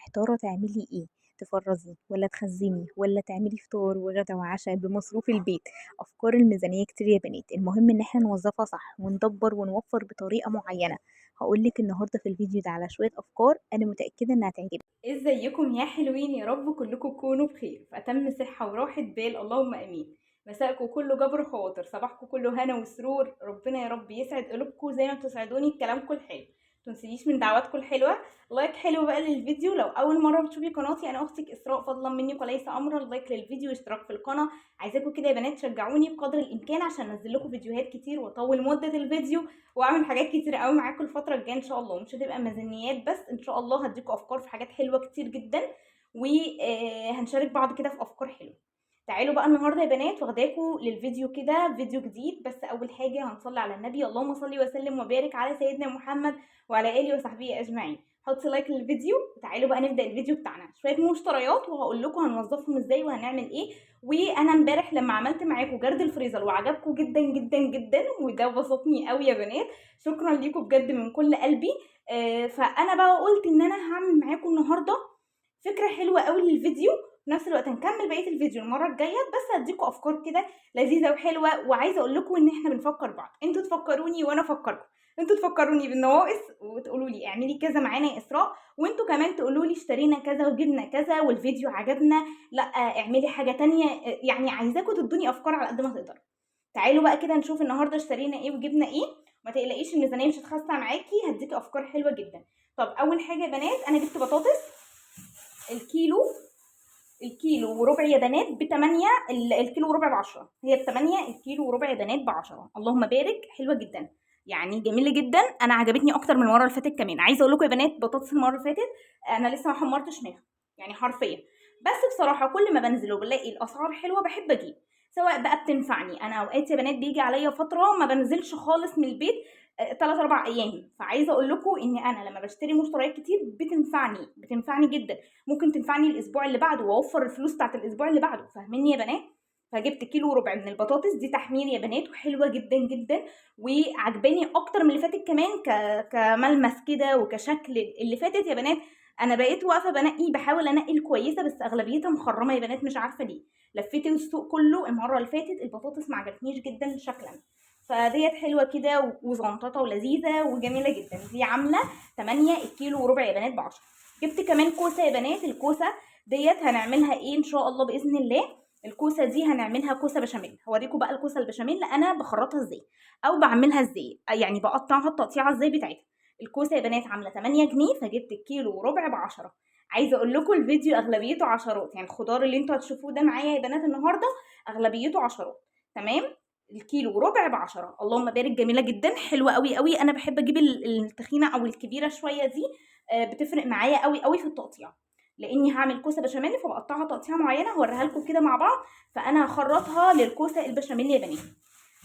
محتارة تعملي إيه؟ تفرّزي والّا تخزّني والّا تعملي فطار وغدا وعشا بمصروف البيت؟ أفكار الميزانية كتير يا بنات، المهم إن إحنا نوظّفها صح وندبّر ونوفّر بطريقة معيّنة. هاقول لِك النهارده في الفيديو ده على شوية أفكار أنا متأكدة إنها هتعجبِك. ازيكم يا حلوين؟ يا رب كلكم تكونوا بخير في أتم صحة وراحة بال، اللهم آمين. مساءكم كله جبر خواطر، صباحكم كله هنا وسرور. ربنا يا رب يسعد قلوبكم زي ما بتسعدوني بكلامكم الحلو. متنسونيش من دعواتكم الحلوة، like حلو بقى للفيديو. لو اول مرة بتشوفي قناتي، انا اختك اسراء، فضلا منك وليس امرا like للفيديو واشتراك في القناة. عايزاكم كده يا بنات تشجعوني بقدر الامكان عشان انزل لكم فيديوهات كتير واطول مده الفيديو واعمل حاجات كتير قوي معاكم الفترة الجاية ان شاء الله. مش هتبقى ميزانيات بس، ان شاء الله هديكم افكار في حاجات حلوة كتير جدا، وهنشارك بعض كده في افكار حلوة. تعالوا بقى النهارده يا بنات واخداكم للفيديو كده، فيديو جديد. بس اول حاجة هنصلي على النبي، اللهم صل وسلم وبارك على سيدنا محمد وعلى اله وصحبه اجمعين. حطي like للفيديو وتعالوا بقى نبدا الفيديو بتاعنا. شوية مشتريات وهقول لكم هنوظفهم ازاي وهنعمل ايه. وانا امبارح لما عملت معاكم جرد الفريزر وعجبكم جدا جدا جدا، وده بسطني قوي يا بنات، شكرا ليكم بجد من كل قلبي. فانا بقى قلت ان انا هعمل معاكم النهارده فكرة حلوة قوي للفيديو، في نفس الوقت هنكمل بقية الفيديو المرة الجاية، بس هديكم افكار كده لذيذة وحلوه. وعايزه اقول لكم ان احنا بنفكر بعض، انتوا تفكروني وانا افكركم، انتوا تفكروني بالنواقص وتقولوا لي اعملي كذا معانا يا اسراء، وانتوا كمان تقولوا لي اشترينا كذا وجبنا كذا والفيديو عجبنا، لا اعملي حاجة تانية. يعني عايزاكم تدوني افكار على قد ما تقدروا. تعالوا بقى كده نشوف النهارده اشترينا ايه وجبنا ايه. ما تقلقيش الميزانية مش هتخسر معاكي، هديكي افكار حلوة جدا. طب اول حاجة يا بنات، انا جبت بطاطس الكيلو وربع يا بنات ب8، الكيلو وربع ب10، هي ب8، الكيلو وربع يا بنات ب10. اللهم بارك، حلوة جدا يعني، جميلة جدا. انا عجبتني اكتر من المرة اللي فاتت كمان. عايزه اقول لكم يا بنات بطاطس المرة اللي فاتت انا لسه ما حمرتش منها يعني حرفيا، بس بصراحة كل ما بنزل وبلاقي الاسعار حلوة بحب اجيب، سواء بقى بتنفعني. انا اوقات يا بنات بيجي عليا فترة ما بنزلش خالص من البيت 3-4 ايام، فعايزه اقول لكم ان انا لما بشتري مشتريات كتير بتنفعني جدا، ممكن تنفعني الاسبوع اللي بعده واوفر الفلوس بتاعت الاسبوع اللي بعده، فاهميني يا بنات؟ فجبت كيلو وربع من البطاطس دي تحمير يا بنات، وحلوه جدا جدا وعجباني اكتر من اللي فاتت كمان، كملمس كده وكشكل. اللي فاتت يا بنات انا بقيت واقفة بنقي، بحاول انقي الكويسة، بس اغلبيتها مخرمة يا بنات، مش عارفه ليه. لفيت السوق كله المرة اللي فاتت البطاطس ما عجبتنيش جدا شكلا، فديت حلوة كده وزنططه ولذيذه وجميلة جدا. دي عامله 8 الكيلو وربع يا بنات ب10. جبت كمان كوسة يا بنات، الكوسه ديت هنعملها ايه ان شاء الله باذن الله؟ الكوسه دي هنعملها كوسة بشاميل. هوريكم بقى الكوسه البشاميل انا بخرطها ازاي او بعملها ازاي، يعني بقطعها التقطيعه ازاي بتاعتها. الكوسه يا بنات عامله 8 جنيه، فجبت الكيلو وربع ب10. عايزه اقول لكم الفيديو اغلبيته عشرات، يعني الخضار اللي انتوا هتشوفوه ده معايا يا بنات النهارده اغلبيته عشرات. تمام، الكيلو وربع ب10، اللهم بارك، جميلة جدا، حلوة قوي قوي. انا بحب اجيب التخينه او الكبيرة شوية دي، بتفرق معايا قوي قوي في التقطيع، لاني هعمل كوسة بشاميل فبقطعها تقطيعه معينة، هوريها لكم كده مع بعض. فانا هخرطها للكوسه البشاميل يا بنات.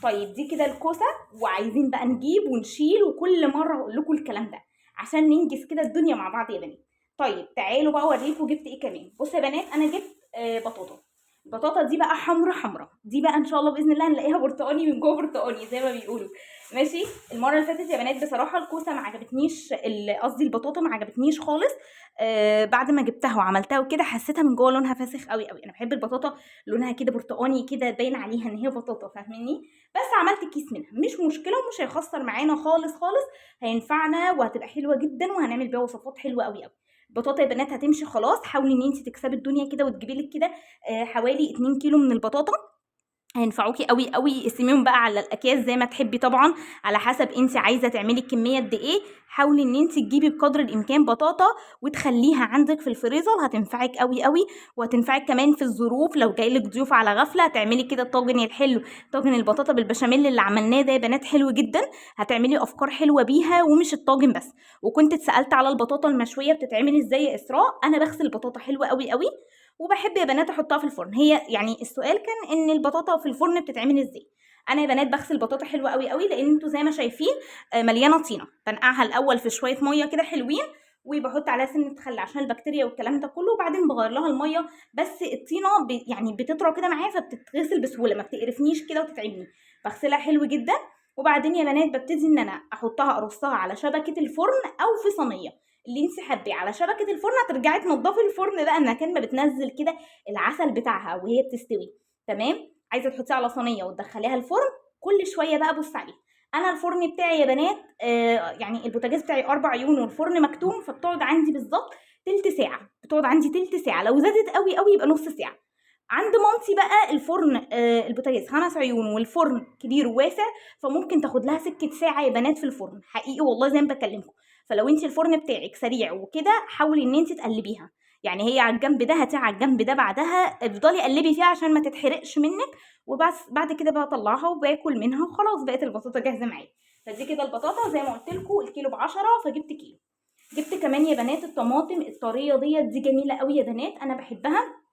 طيب دي كده الكوسه، وعايزين بقى نجيب ونشيل، وكل مرة هقول لكم الكلام ده عشان ننجز كده الدنيا مع بعض يا بنات. طيب تعالوا بقى اوريكم جبت ايه كمان. بصوا يا بنات، انا جبت بطاطا. البطاطا دي بقى حمرا حمرا، دي بقى ان شاء الله باذن الله هنلاقيها برتقاني من جوه، برتقاني زي ما بيقولوا، ماشي. المرة اللي فاتت يا بنات بصراحة الكوسه ما عجبتنيش، قصدي البطاطا ما عجبتنيش خالص. بعد ما جبتها وعملتها وكده حسيتها من جوه لونها فاسخ قوي قوي. انا بحب البطاطا لونها كده برتقاني كده، باين عليها ان هي بطاطا، فاهميني؟ بس عملت كيس منها، مش مشكلة ومش هيخسر معانا خالص خالص، هينفعنا وهتبقى حلوة جدا، وهنعمل بيها وصفات حلوة قوي قوي. البطاطا يا بنات هتمشي خلاص. حاولي ان انت تكسبي الدنيا كده وتجيبي لك كده، حوالي 2 كيلو من البطاطا، هينفعوكي قوي قوي. قسميهم بقى على الاكياس زي ما تحبي طبعا، على حسب انت عايزه تعملي الكمية قد ايه. حاولي ان انت تجيبي بقدر الامكان بطاطا وتخليها عندك في الفريزر، هتنفعك قوي قوي، وهتنفعك كمان في الظروف لو جايلك ضيوف على غفلة. هتعملي كده الطاجن الحلو، طاجن البطاطا بالبشاميل اللي عملناه ده يا بنات حلو جدا، هتعملي افكار حلوة بيها، ومش الطاجن بس. وكنت اتسالت على البطاطا المشويه بتتعمل ازاي يا اسراء. انا بغسل البطاطا حلوة قوي قوي، وبحب يا بنات احطها في الفرن. هي يعني السؤال كان ان البطاطا في الفرن بتتعمل ازاي. انا يا بنات بغسل البطاطا حلوة قوي قوي، لان انتوا زي ما شايفين، مليانة طينه. بنقعها الاول في شوية مية كده حلوين، وبحط عليها سنة خل عشان البكتيريا والكلام ده كله، وبعدين بغير لها المية. بس الطينه يعني بتطرى كده معايا، فبتتغسل بسهولة، ما بتقرفنيش كده وتتعبني. بغسلها حلو جدا، وبعدين يا بنات ببتدي ان انا احطها، ارصها على شبكة الفرن او في صينية. اللي انت حباه على شبكة الفرن. هترجعي تنضفي الفرن بقى مكان ما بتنزل كده العسل بتاعها وهي بتستوي. تمام. عايزه تحطيها على صينية وتدخليها الفرن كل شوية بقى. بص عليها، انا الفرن بتاعي يا بنات يعني البوتاجاز بتاعي 4 عيون والفرن مكتوم، فبتقعد عندي بالظبط تلت ساعة، بتقعد عندي تلت ساعة، لو زادت قوي قوي يبقى نص ساعة. عند مامتي بقى الفرن البوتاجاز 5 عيون والفرن كبير وواسع، فممكن تاخد لها سكة ساعة يا بنات في الفرن، حقيقي والله زي ما بكلمكم. فلو انت الفرن بتاعك سريع وكده حاولي ان انت تقلبيها، يعني هي على الجنب ده هاتيها على الجنب ده، بعدها افضلي قلبي فيها عشان ما تتحرقش منك، وبس بعد كده بقى اطلعها وباكل منها وخلاص بقت البطاطا جاهزة معايا. فدي كده البطاطا زي ما قلت لكم الكيلو ب10، فجبت كيلو. جبت كمان يا بنات الطماطم الطريه ديت، دي جميلة قوي يا بنات، انا بحبها،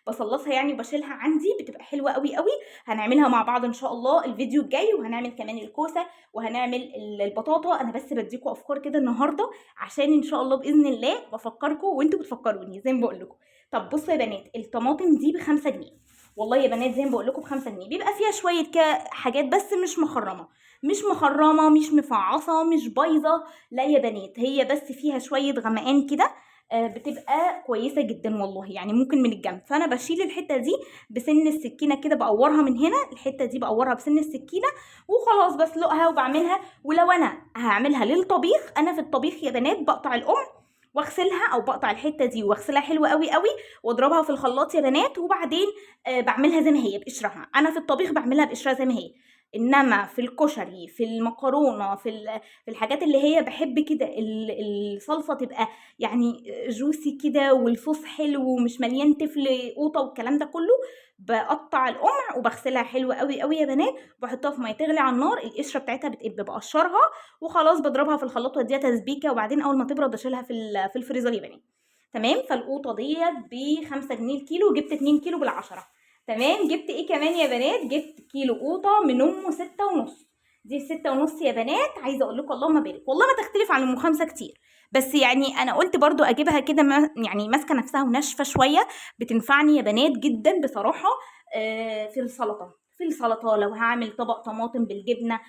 بصلصها يعني وبشيلها عندي، بتبقى حلوة قوي قوي. هنعملها مع بعض ان شاء الله الفيديو الجاي، وهنعمل كمان الكوسه وهنعمل البطاطا. انا بس بديكم افكار كده النهارده عشان ان شاء الله باذن الله بفكركم وانتوا بتفكروني زي ما بقول لكم. طب بصوا يا بنات، الطماطم دي ب5 جنيه، والله يا بنات زي ما بقول لكم ب5 جنيه، بيبقى فيها شوية حاجات بس مش مخرمة، مش مخرمة، مش مفعصه، مش بايظة، لا يا بنات، هي بس فيها شوية غمقان كده، بتبقى كويسة جدا والله، يعني ممكن من الجنب. فانا بشيل الحتة دي بسن السكينة كده، بقورها من هنا، الحتة دي بقورها بسن السكينة وخلاص، بسلقها وبعملها. ولو انا هعملها للطبيخ، انا في الطبيخ يا بنات بقطع القمع واغسلها، او بقطع الحتة دي واغسلها حلوة قوي قوي واضربها في الخلاط يا بنات، وبعدين بعملها زي ما هي بقشرها. انا في الطبيخ بعملها بقشرها زي ما هي، انما في الكشري، في المكرونه، في الحاجات اللي هي بحب كده الصلصه تبقى يعني جوسي كده والصوص حلو ومش مليان تفل قوطه والكلام ده كله، بقطع القمع وبغسلها حلو قوي قوي يا بنات، وبحطها في مية تغلي على النار، القشرة بتاعتها بتقب، بقشرها وخلاص، بضربها في الخلاط واديها تسبيكه، وبعدين اول ما تبرد اشيلها في الفريزر يا بنات. تمام. فالقوطه ديت ب5 جنيه الكيلو، جبت 2 كيلو بال10. تمام. جبت ايه كمان يا بنات؟ جبت كيلو قوطه من امه 6.5، دي 6.5 يا بنات. عايزه اقول لكم اللهم بارك، والله ما تختلف عن ام 5 كتير، بس يعني انا قلت برضو اجيبها كده يعني ماسكه نفسها وناشفه شوية، بتنفعني يا بنات جدا بصراحة. في السلطة لو هعمل طبق طماطم بالجبنه،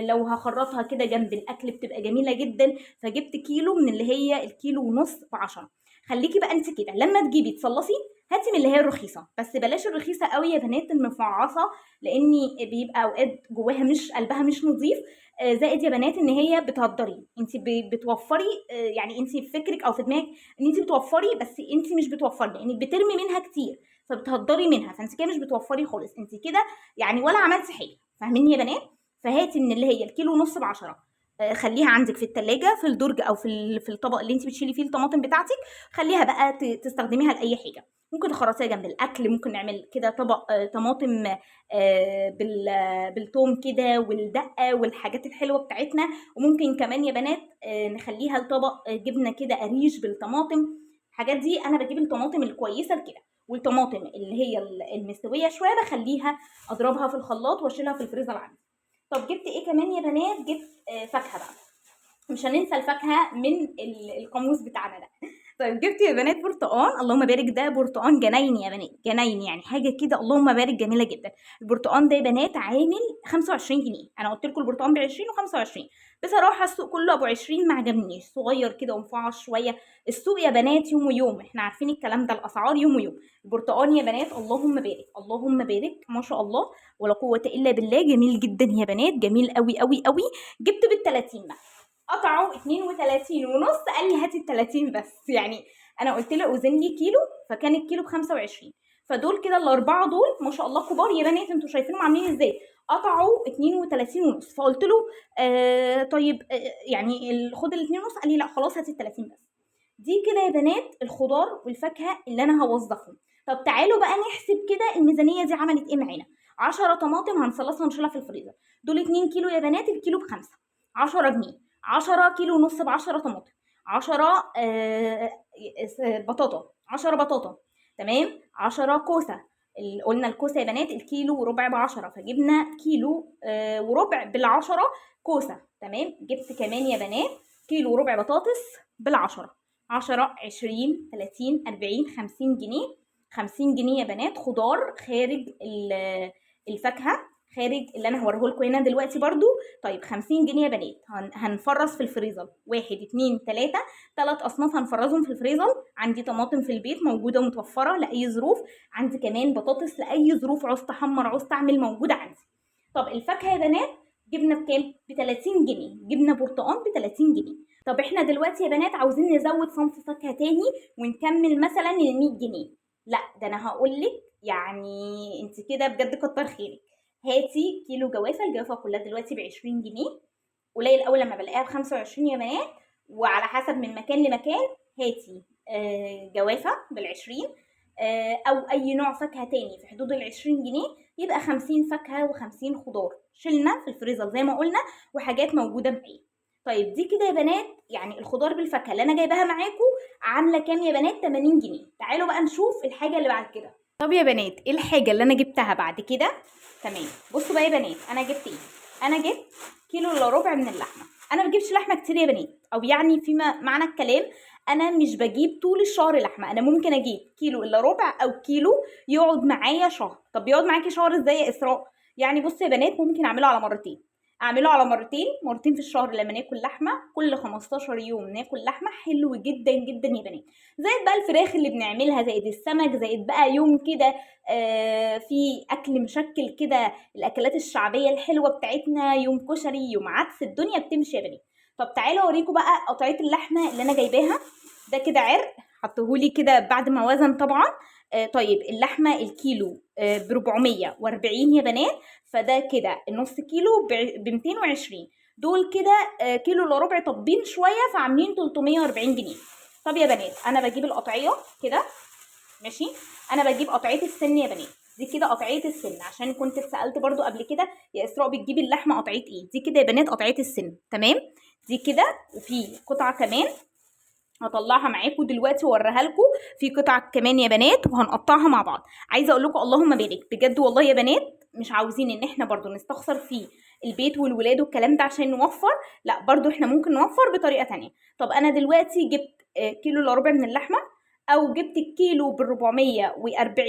لو هخرطها كده جنب الاكل بتبقى جميلة جدا. فجبت كيلو من اللي هي الكيلو ونص ب10. خليكي بقى انت كده لما تجيبي تصلصي هاتي من اللي هي الرخيصة، بس بلاش الرخيصة قوي يا بنات المفعصه، لان بيبقى اوقات جواها مش قلبها مش نظيف. زائد يا بنات ان هي بتهدري، انت بتوفري، يعني انت في فكرك او في دماغك ان انت بتوفري، بس انت مش بتوفري لانك بترمي منها كتير، فبتهدري منها، فانت كده مش بتوفري خالص، انت كده يعني ولا عملتي حاجة، فاهميني يا بنات؟ فهاتي من اللي هي الكيلو ونص ب10، خليها عندك في التلاجة في الدرج او في الطبق اللي انت بتشيلي فيه الطماطم بتاعتك، خليها بقى تستخدميها لاي حاجة، ممكن تخرطيها جنب الاكل، ممكن نعمل كده طبق، طماطم، بالثوم كده والدقه والحاجات الحلوة بتاعتنا، وممكن كمان يا بنات، نخليها لطبق، جبنه كده قريش بالطماطم. الحاجات دي انا بجيب الطماطم الكويسة لكده، والطماطم اللي هي المستويه شوية بخليها اضربها في الخلاط واشيلها في الفريزر عندي. طب جبت ايه كمان يا بنات؟ جبت، فاكهة بقى، مش هننسى الفاكهة من القاموس بتاعنا ده. طيب جبت يا بنات برتقان، اللهم بارك، ده برتقان جنايني يا بنات، جنايني يعني حاجة كده اللهم بارك جميلة جدا. البرتقان ده يا بنات عامل 25 جنيه، انا قلت لكم البرتقان ب 20 وخمسة وعشرين، بصراحة السوق كله ابو 20 ما عجبنيش، صغير كده ومفعص شوية. السوق يا بنات يوم ويوم، احنا عارفين الكلام ده، الاسعار يوم ويوم. البرتقان يا بنات اللهم بارك، اللهم بارك ما شاء الله ولا قوة الا بالله، جميل جدا يا بنات، جميل قوي قوي قوي. جبت بالتلاتين بقى، قطعوا اتنين وتلاتين ونص، قال لي هاتي التلاتين بس، يعني انا قلت له اوزن لي كيلو، فكان الكيلو بخمسة وعشرين، فدول كده الاربعة دول ما شاء الله كبار يا بنات، انتوا شايفينهم عاملين ازاي، قطعوا اتنين وتلاتين ونص. فقلت له طيب، يعني خد الاتنين ونص، قال لي لا خلاص هاتي التلاتين بس. دي كده يا بنات الخضار والفاكهه اللي انا هوظفهم. طب تعالوا بقى نحسب كده الميزانية دي عملت ايه معانا. 10 طماطم هنصلصها ونشيلها في الفريزر، دول 2 كيلو يا بنات، الكيلو ب5، 10 جنيه، 10 كيلو ونص ب10 طماطم، 10، بطاطا، 10 بطاطا، تمام، 10 كوسة، قلنا الكوسه يا بنات الكيلو وربع ب10، فجبنا كيلو، وربع بال10 كوسة، تمام. جبت كمان يا بنات كيلو وربع بطاطس بال10، 10، 20، 30، 40، 50 جنيه، 50 جنيه يا بنات خضار خارج الفاكهة. خارج اللي انا هوريه لكم هنا دلوقتي برضو. طيب 50 جنيه يا بنات هنفرز في الفريزر، 1 2 3، 3 اصناف هنفرزهم في الفريزر. عندي طماطم في البيت موجودة ومتوفره لاي ظروف، عندي كمان بطاطس لاي ظروف، عوزت احمر عوزت اعمل موجودة عندي. طب الفاكهة يا بنات جبنا بكام؟ ب 30 جنيه، جبنا برتقان ب 30 جنيه. طب احنا دلوقتي يا بنات عاوزين نزود صنف فاكهة تاني ونكمل مثلا ال 100 جنيه، لا ده انا هقول لك يعني انت كده بجد كتر خيرك، هاتي كيلو جوافه. الجوافه كلها دلوقتي ب 20 جنيه، قليل قوي لما بلاقيها ب 25 يا بنات، وعلى حسب من مكان لمكان. هاتي جوافه بال 20، او اي نوع فاكهة تاني في حدود ال 20 جنيه، يبقى 50 فاكهة و50 خضار شلنا في الفريزر زي ما قلنا، وحاجات موجودة معايا. طيب دي كده يا بنات يعني الخضار بالفاكهه اللي انا جايباها معاكم عامله كام يا بنات؟ 80 جنيه. تعالوا بقى نشوف الحاجة اللي بعد كده. طب يا بنات ايه الحاجة اللي انا جبتها بعد كده؟ تمام، بصوا بقى يا بنات انا جبت ايه. انا جبت كيلو الا ربع من اللحمة. انا ما بجيبش لحمه كتير يا بنات، او يعني فيما معنى الكلام انا مش بجيب طول الشهر لحمه، انا ممكن اجيب كيلو الا ربع او كيلو يقعد معايا شهر. طب بيقعد معاكي شهر ازاي يا اسراء؟ يعني بصوا يا بنات ممكن اعمله على مرتين، اعمله على مرتين، مرتين في الشهر لما ناكل لحمه، كل 15 يوم ناكل لحمه. حلو جدا جدا يا بنات. زائد بقى الفراخ اللي بنعملها، زائد السمك، زائد بقى يوم كده في اكل مشكل كده، الاكلات الشعبية الحلوة بتاعتنا، يوم كشري يوم عدس، الدنيا بتمشي يا بنات. طب تعالوا اوريكم بقى قطعية اللحمة اللي انا جايباها. ده كده عرق حطهولي كده بعد ما وزن طبعا. طيب اللحمة الكيلو ب 440 يا بنات، فده كده النص كيلو ب 220، دول كده كيلو الا ربع طبين شوية، فعاملين 340 جنيه. طب يا بنات انا بجيب القطعية كده ماشي، انا بجيب قطعية السن يا بنات، دي كده قطعية السن، عشان كنت اتسالت برضو قبل كده يا اسراء بتجيبي اللحمة قطعية ايه؟ دي كده يا بنات قطعية السن، تمام؟ دي كده. وفي قطعه كمان هطلعها معاكم دلوقتي واوريها لكم، في قطعه كمان يا بنات وهنقطعها مع بعض. عايزه اقول لكم اللهم بارك بجد والله يا بنات، مش عاوزين ان احنا برضو نستخسر في البيت والولاد والكلام ده عشان نوفر، لا برضو احنا ممكن نوفر بطريقة تانية. طب انا دلوقتي جبت كيلو الا ربع من اللحمة، او جبت الكيلو بال 440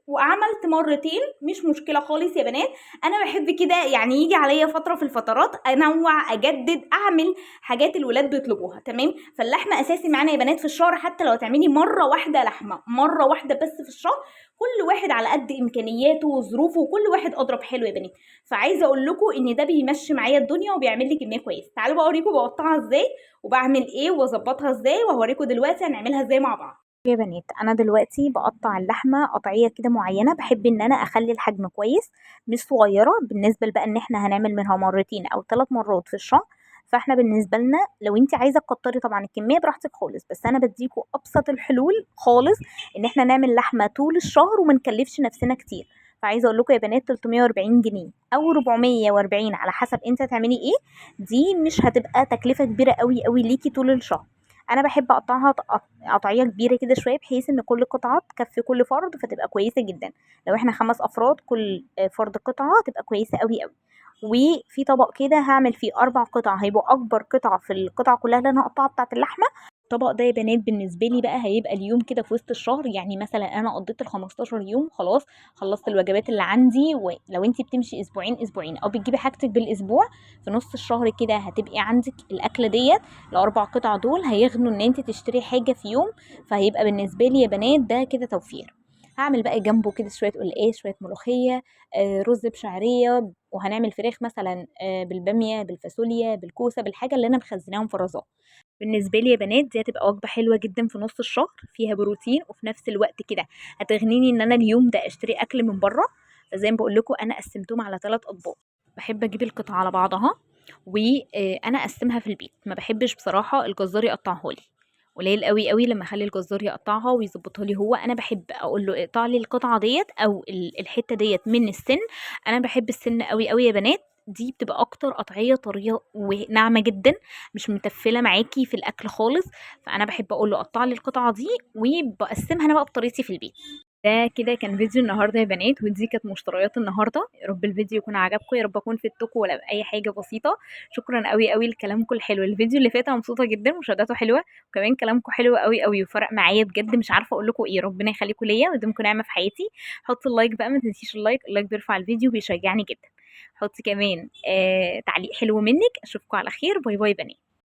وعملت مرتين، مش مشكلة خالص يا بنات. انا بحب كده يعني يجي عليا فترة في الفترات انوع، اجدد، اعمل حاجات الولاد بيطلبوها، تمام؟ فاللحمه اساسي معانا يا بنات في الشهر، حتى لو تعملي مرة واحدة لحمه، مرة واحدة بس في الشهر، كل واحد على قد امكانياته وظروفه، وكل واحد اضرب حلو يا بنات. فعايزه اقول لكم ان ده بيمشي معايا الدنيا وبيعمل لي كمية كويس. تعالوا بقى اوريكم بقطعها ازاي وبعمل ايه واظبطها ازاي، وهوريكم دلوقتي هنعملها ازاي مع بعض. يا بنات انا دلوقتي بقطع اللحمة قطعية كده معينة، بحب ان انا اخلي الحجم كويس مش صغيرة، بالنسبة بقى ان احنا هنعمل منها مرتين او 3 مرات في الشهر. فاحنا بالنسبة لنا لو انت عايزه تكتري طبعا الكمية براحتك خالص، بس انا بديكوا ابسط الحلول خالص ان احنا نعمل لحمه طول الشهر وما نكلفش نفسنا كتير. فعايزه اقول لكم يا بنات 340 جنيه او 440 على حسب انت هتعملي ايه، دي مش هتبقى تكلفة كبيرة قوي قوي ليكي طول الشهر. انا بحب اقطعها قطعية كبيرة كده شوية، بحيث ان كل قطعه تكفي كل فرد، فتبقى كويسة جدا. لو احنا 5 افراد كل فرد قطعه تبقى كويسة قوي قوي. وفي طبق كده هعمل فيه 4 قطع، هيبقوا اكبر قطعه في القطعة كلها اللي انا هقطعها بتاعه اللحمة. الطبق ده يا بنات بالنسبة لي بقى هيبقى اليوم كده في وسط الشهر، يعني مثلا انا قضيت ال 15 يوم خلاص، خلصت الوجبات اللي عندي. ولو انت بتمشي اسبوعين اسبوعين او بتجيبي حاجتك بالاسبوع، في نص الشهر كده هتبقي عندك الاكلة ديت. ال4 قطع دول هيغنوا ان انت تشتري حاجة في يوم، فهيبقى بالنسبة لي يا بنات ده كده توفير. هعمل بقى جنبه كده شوية قلقاس، شوية ملوخية، رز بشعريه، وهنعمل فراخ مثلا، بالباميه بالفاصوليا بالكوسه، بالحاجة اللي انا مخزناها ومفرزاها. بالنسبة لي يا بنات دي هتبقى وجبة حلوة جدا في نص الشهر، فيها بروتين وفي نفس الوقت كده هتغنيني ان انا اليوم ده اشتري اكل من بره. فزي ما بقول لكم انا قسمتهم على 3 اطباق. بحب اجيب القطعة على بعضها وانا اقسمها في البيت، ما بحبش بصراحة الجزار يقطعها لي، قليل قوي قوي لما اخلي الجزار يقطعها ويظبطها لي هو. انا بحب اقول له اقطع لي القطعة ديت او الحتة ديت من السن. انا بحب السن قوي قوي يا بنات، دي بتبقى اكتر قطعية طرية وناعمه جدا، مش متفله معاكي في الاكل خالص. فانا بحب اقول له قطع لي القطعة دي وبقسمها انا بقى بطريقتي في البيت. ده كده كان فيديو النهارده يا بنات، ودي كانت مشتريات النهارده. يا رب الفيديو يكون عجبكم، يا رب اكون فدتكم ولا باي حاجة بسيطة. شكرا قوي قوي لكلامكم الحلو. الفيديو اللي فات انا مبسوطة جدا، مشاهداته حلوة، وكمان كلامكم حلو قوي قوي وفرق معايا بجد، مش عارفه اقول لكم ايه. ربنا يخليكم ليا ويديمكم نعمه في حياتي. حطوا ال like بقى، ما تنسيش ال like، ال like بيرفع الفيديو بيشجعني جدا. حطي كمان تعليق حلو منك. اشوفكم على خير، bye bye بنات.